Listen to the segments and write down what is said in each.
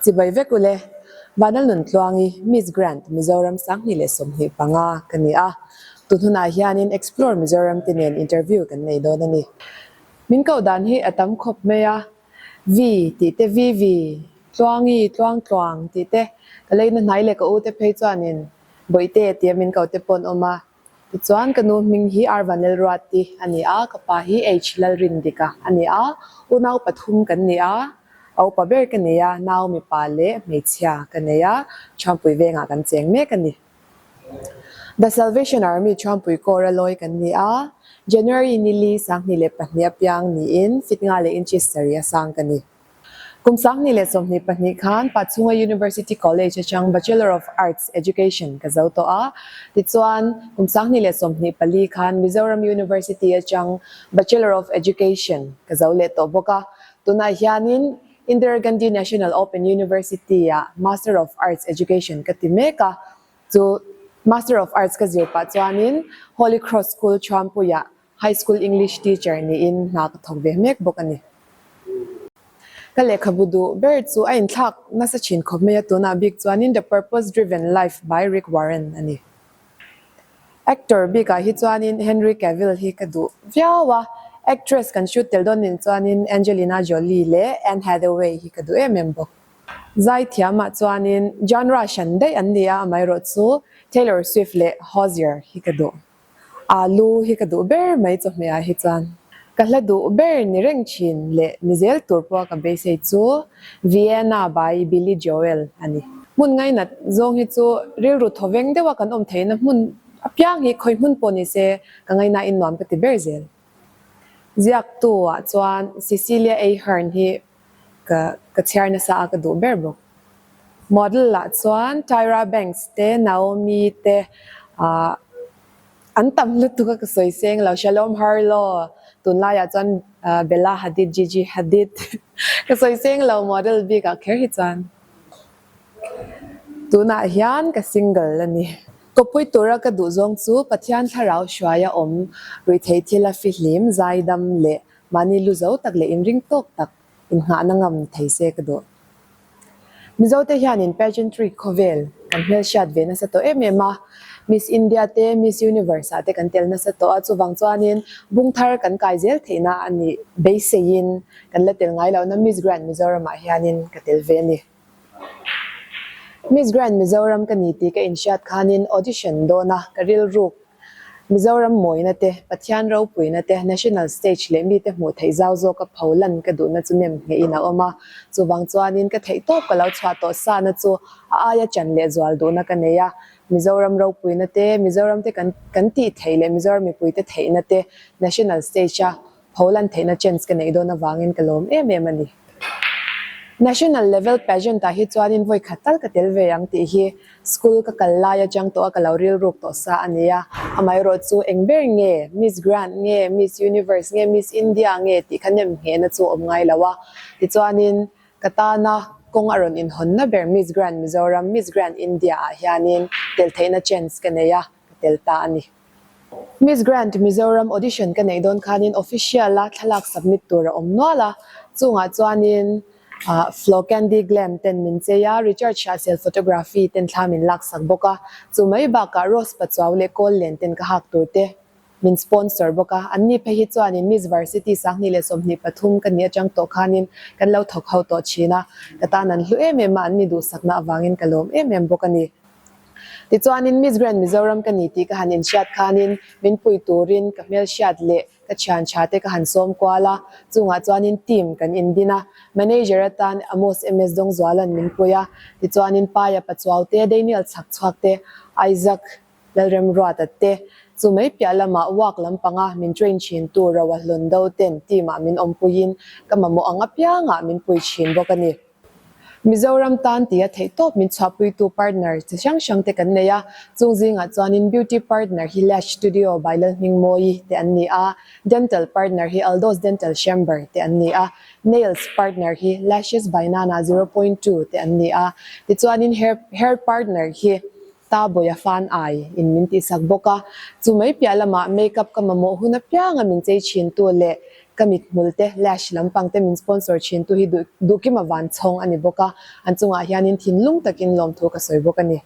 Chibai vek ule, Vanlalnuntluangi, Miss Grand Mizoram 2025 ka ni a, tun hunah hianin Explore Mizoram te nen interview kan nei dawn a ni. Min koh dan hi a tam khawp mai a, Vi tih te Vivi, Tluangi, Tluangtluang tih te, ka leina hnai leh ka u te phei chuanin Bawihte tia min koh te pawh an awm a. Tichuan ka nu hming hi R Vanlalruati a ni a, ka pa hi H Lalrindika a ni a, unau pathum kan ni a, a upa ber ka nei a, nau mipa leh hmeichhia ka nei a, Chhuanpui vengah kan cheng mek a ni. The Salvation Army Chhuanpui Corps a lawi kan ni a, January nili 2002 apiang niin fit nga leh inches sarih a sang ka ni. Kum 2022 khan Pachhunga University College atang Bachelor of Arts, Education, ka zo tawh a, tichuan kum 2024 khan Mizoram University atang Bachelor of Education ka zo leh tawh bawk a, tunah hianin Indira Gandhi National Open University-ah Master of Arts, Education, ka ti mek a, chu Master of Arts ka zir pah chuanin Holy Cross School Chhuampuiah High School English teacher niin hna ka thawk ve mek bawk a ni. Ka lehkhabu duh ber chu a inthlak nasa thin khawp mai a, tunah bik chuanin The Purpose Driven Life by Rick Warren a ni. Actor bikah hi chuanin Henry Cavill hi ka duh viau a, actress kan shoot tel dawn nen chuanin Angelina Jolie leh Anne Hathaway hi ka duh em em bawk. Zaithiamah chuanin genre hran daih an ni a, amaherawhchu Taylor Swift leh Hozier hi ka duh. Alu hi ka duh ber mai chawhmeh ah hi chuan ka hla duh ber ni reng thin leh ni zel tur pawha ka beisei chu Vienna by Billy Joel a ni. Hmun ngainat zawng hi chu rilru thawveng deuha kan awm theihna hmun apiang hi khawi hmun pawh ni se ka ngaihnain nuam ka ti ber zel. Ziaktu ah chuan Cecilia Ahern hi ka ka chhiar nasa a ka duh ber bawk. Model ah chuan Tyra Banks te Naomi te ah an tam lutuk a ka sawi seng lo Shalom Harlow tunlai ah chuan Bella Hadid Gigi Hadid ka sawi seng lo model bik ah kher hi chuan tunah hian ka single a ni. Kawppui tura ka duh zawng chu Pathian thlarau hruaia awm ruihtheih thil a fihlim zaidam leh Mahni lu zo tak leh inring tawk tak innghahna ngam thei se ka duh. Mizote hianin pageantry khawvel kan hmelhriat ve nasa tawh em em a, Miss India te, Miss Universe ah te kan tel nasa tawh a, chuvang chuanin bung thar kan kai zel theihna a nih beiseiin kan la tel ngai lohna Miss Grand Mizoram ah hianin ka tel ve a ni. Miss Grand Mizoram ka ni tih ka inhriat khanin audition dawn a, ka rilruk Mizoram mawina te, Pathian ropuina te, National Stage leh mite hmuh theih zau zawka pho lan ka duhna chu nem nghehin a awm a. Chuvang chuanin ka theihtawp ka lo chhuah tawh sana chu a aia chan leh zual duhna ka nei a. Mizoram ropuina te, Mizoram te kan kan tih theih leh Mizoram mipuite theihna te National Stage a Pho lan theihna chance ka neih dawn avangin ka lawm em em a ni. National level pageant ah hi chuanin vawi khat tal ka tel ve ang tih hi school ka kal lai atang tawh a ka lo rilruk tawh sa a ni a. Amaherawh chu eng ber nge Miss Grand nge Miss Universe nge Miss India nge tih kha nem nghehna chu a awm ngai lo a. Tichuanin ka tana kawng a rawn inhawnna ber Miss Grand Mizoram, Miss Grand India ah hianin tel theihna chance ka nei a, ka tel ta a ni. Miss Grand Mizoram audition ka neih dawn khanin official a thlalak submit tur a awm nual a, chungah chuanin Flo Candy Glam ten min chei a, Richard Shahsel Photography ten thla min laksak bawk a, chu mai bakah Rose Pachuau leh Kawl Len ten ka hak tur te min sponsor bawk a, anni phei hi chuanin Miss Varsity 2023 ka nih atang tawh khanin kan lo thawk ho tawh thin a, ka tan an hlu em em a, anni duhsakna avangin ka lawm em em bawk a ni. Tichuanin Miss Grand Mizoram ka ni tih ka han inhriat khanin min pui turin ka hmelhriat leh ka thian tha te ka han sawm kual a, chungah chuanin team kan indin a, manager atan Amos MS Dawngzuala'n min pui a, tichuanin Paia Pachuau te, Daniel Chhakchhuak te, Isaac Lalremruata te, chu mai piah lamah walk lampanga min train thintu Roa Hlawndo ten team ah min awmpuiin ka mamawh ang apiangah min pui thin bawk a ni. Mizoram tan tia theihtawp min chhuahpuitu partner chi hrang hrang te kan nei a, chung zingah chuanin beauty partner hi Lash Studio by Lalhmingmawi te an ni a, dental partner hi Aldos Dental Chamber te an ni a, nails partner hi Lashes by Nana 0.2 te an ni a, tichuanin hair hair partner hi Ta Bawia Fan Ai in min tihsak bawk a, chu mai piah lamah makeup ka mamawh hun apianga min chei thintu leh. Ka mithmul te, lash lampang te min sponsor thin tu hi Duhkima Vanchhawng a ni bawk a, an chungah hianin thinlung takin lawmthu ka sawi bawk a ni.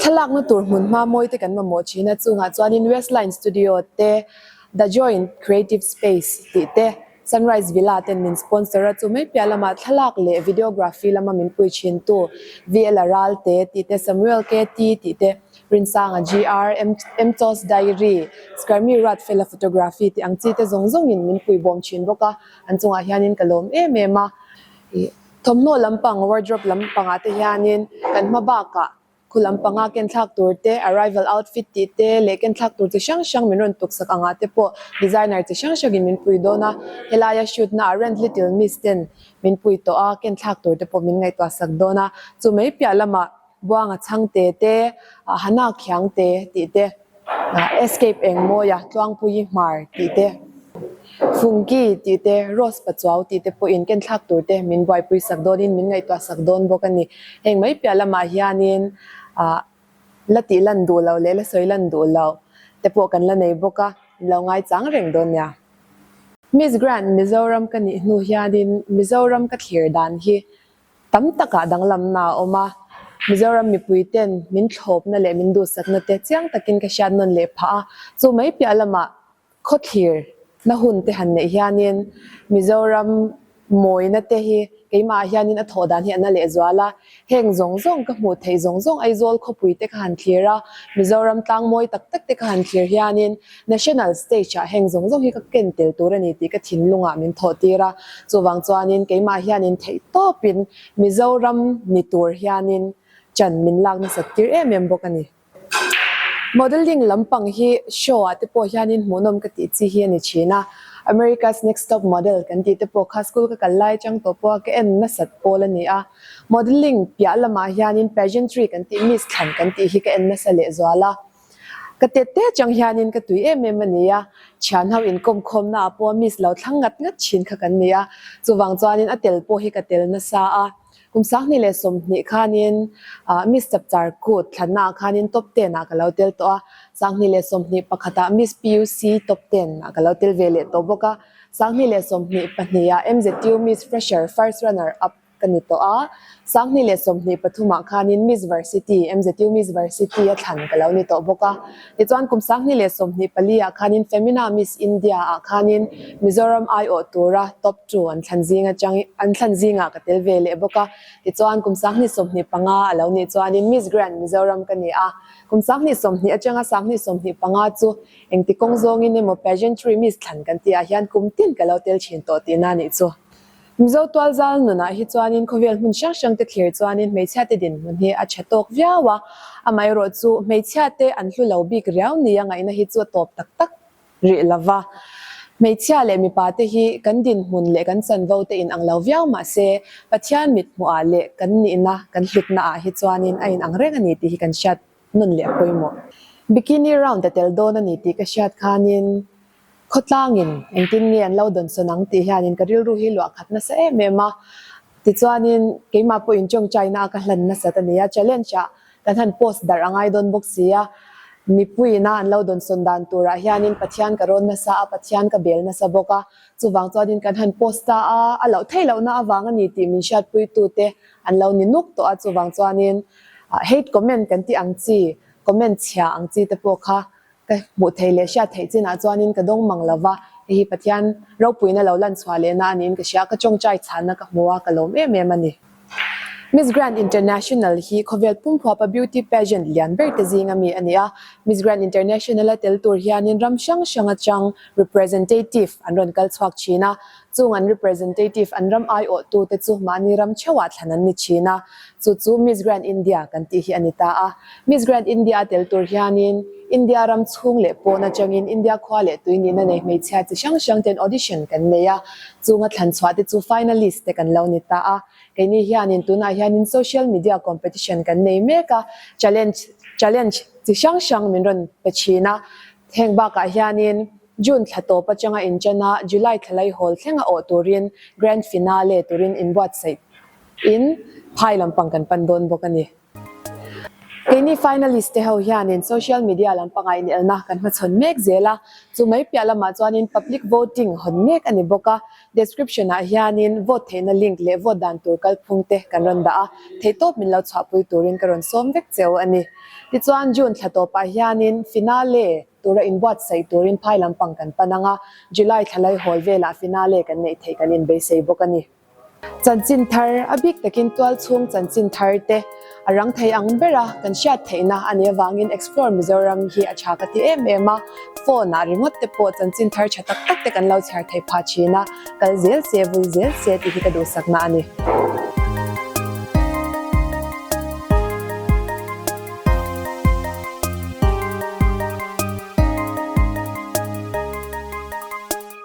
Thlalakna tur hmun hma mawi te kan mamawh thin a, chungah chuanin Westline Studio te, The Joint Creative Space tih te, Sunrise Villa ten min sponsor a, chu mai piah lamah thlalak leh videography lama min pui thin tu VL Ralte tih te, Samuel KT tih te, Rinsanga GR, Mtos Diary, Skarmi Ruatfela Photography tih ang chi te zawng zawngin min pui bawm thin bawk a, an chungah hianin ka lawm em em a. Thawmhnaw lampang, wardrobe lampangah te hianin kan hma bakah khu lampanga ken thlak tur te, arrival outfit tih te leh ken thlak tur chi hrang hrang min rawn tuksak angah te pawh designer chi hrang hrangin min pui dawn a. Helaia shoot naah Rent Little Miss ten min pui tawh a, ken thlak tur te pawh min ngaihtuah sak dawn a. Chu mai piah lamah Buanga chhangte te, Hana khiangte tih te, Escape Engmawia Tluangpuii Hmar tih te, Fungki tih te, Rose Pachuau tih te pawhin kenthlak tur te min buaipui sak dawnin min ngaihtuah sak dawn bawk a ni. Heng mai piah lamah hianin la tih lan duh loh leh la sawi lan duh loh te pawh kan la nei bawk a, in lo ngaichang reng dawn nia. Miss Grand Mizoram ka nih hnu hianin Mizoram ka thlir dan hi Tam takah danglamna a awm a, Mizoram mipuiten min thlawpna leh min duhsakna te chiang takin ka hriat nawn leh phah a, chu mai piah lamah khawthlir na hun te han neih hianin Mizoram mawina te hi keimah ah hianin a thawh dan hi a na lehzual a, heng zawng zawng ka hmuh theih zawng zawng Aizawl khawpui te ka han thlir a, Mizoram tlang mawi tak tak te ka han thlir hianin National stage ah heng zawng zawng hi ka ken tel tur a ni tih ka thinlungah min thawh tir a, chuvang chuanin keimah hianin theih tawpin Mizoram ni tur hianin chan min lak nasat tir em em bawk a ni. Modelling lampang hi show ah te pawh hianin hmuhnawm ka tih chi hi a ni thin a, America's Next Top Model kan tih te pawh kha school ka kal lai atang tawh pawha ka en nasat pawl a ni a, modelling piah lamah hianin pageantry kan tih Miss thlan kan tih hi ka en nasa lehzual a. Ka tet te chang hianin ka tui em em a ni a, thian ho inkawm khawmna ah pawh miss lo thlang ngat ngat thin kha kan ni a, chuvang chuanin a tel pawh hi ka tel nasa a. Kum 2020 khanin Miss Chapchar Kut thlanna ah khanin top ten ah ka lo tel tawh a, 2021 ah Miss PUC top ten ah ka lo tel ve leh tawh bawk a, 2022 ah MZU Miss Fresher first runner up ka ni tawh a, 2023 ah khanin Miss Varsity, MZU Miss Varsity a thlan ka lo ni tawh bawk a. Tichuan kum 2024 ah khanin Femina Miss India ah khanin Mizoram aiawh tura top two an thlan zing atang an thlan zingah ka tel ve leh bawk a. Tichuan kum 2025 a lo nih chuanin Miss Grand Mizoram ka ni a. Kum 2020 atanga 2025 chu engti kawng zawngin emaw pageantry Miss thlan kan tih ah hian kum tin ka lo tel thin tawh tihna a nih chu. Mizo tualzal nunah hi chuanin khawvel hmun hrang hrangte thlir chuanin hmeichhiate dinhmun hi a tha tawk viau a, amaherawh chu hmeichhiate an hlu lo bik riau nia ngaihna hi chu a tawp tak tak rih lo va. Hmeichhia leh mipate hi kan dinhmun leh kan chanvo te inang lo viau mah se Pathian mithmuhah leh kan nihna kan hlutnaah hi chuanin a inang reng a ni tih hi kan hriat nawn leh a pawimawh. Bikini round a tel dawn a ni tih ka hriat khanin Khawtlangin engtin nge an lo dawnsawn ang tih hianin ka rilru hi luah khat nasa em em a. Tichuanin keimah pawhin tawngtaina a ka hlan nasat a ni a, challenge ah kan han post darh a ngai dawn bawk si a. Mipuiina an lo dawnsawn dan turah hianin Pathian ka rawn nasa a, Pathian ka bel nasa bawk a. Chuvang chuanin kan han post ta a, a loh theih lohna avang a ni tih min hriatpuitute an lo ni nuk tawh a. Chuvang chuanin hate comment kan tih ang chi, comment chhia ang chi te pawh kha Ka hmuh theih leh hriat theih chinah chuanin ka dawng mang lo va, hei hi Pathian ropuina lo lan chhuah lehna a niin ka hria, ka tawngtai chhanna ka hmu a, ka lawm em em a ni. Miss Grand International hi khawvel pumpuapa beauty pageant lian ber te zinga mi a ni a, Miss Grand International a tel tur hianin ram hrang hrang atang representative an rawn kal chhuak thin a, chung an representative an ram aiawhtute chu mahni ram theuhah thlan an ni thin a, chu chu Miss Grand India kan tih hi a ni ta a. Miss Grand India a tel tur hianin India ram chhung leh pawn atangin India khua leh tui nihna nei hmeichhia chi hrang hrang ten audition kan nei a, chunga thlan chhuah te chu finalist te kan lo ni ta a. Keini hianin tunah hianin social media competition kan nei mek a, challenge challenge chi hrang hrang min rawn pe thin a, heng bakah hianin June thla tawp atanga inṭan a, July thla laihawl thleng a awh turin Grand Finale turin inbuatsaih in phai lampang kan pan dawn bawk a ni. Keini finalist te ho hianin social media lampangah inelna kan hmachhawn mek zel a, chu mai piah lamah chuanin public voting hawn mek a ni bawk a, description ah hianin vote theihna link leh vote dan tur kalphung te kan rawn dah a, theihtawp min lo chhuahpui turin ka rawn sawm vek cheu a ni. Tichuan June thla tawpah hianin finale tura inbuatsaih turin phai lampang kan pan ang a, July thla laihawl velah finale kan neih theih kan inbeisei bawk a ni. Chanchin thar, a bik takin tualchhung chanchin thar te a rang thei ang ber a, kan hriat theihna a nih avangin Explore Mizoram hi a tha ka ti em em a, phone ah ringawt te pawh chanchin thar tha tak tak te kan lo chhiar thei phah thin a, kal zel se, vul zel se tih hi ka duhsakna a ni.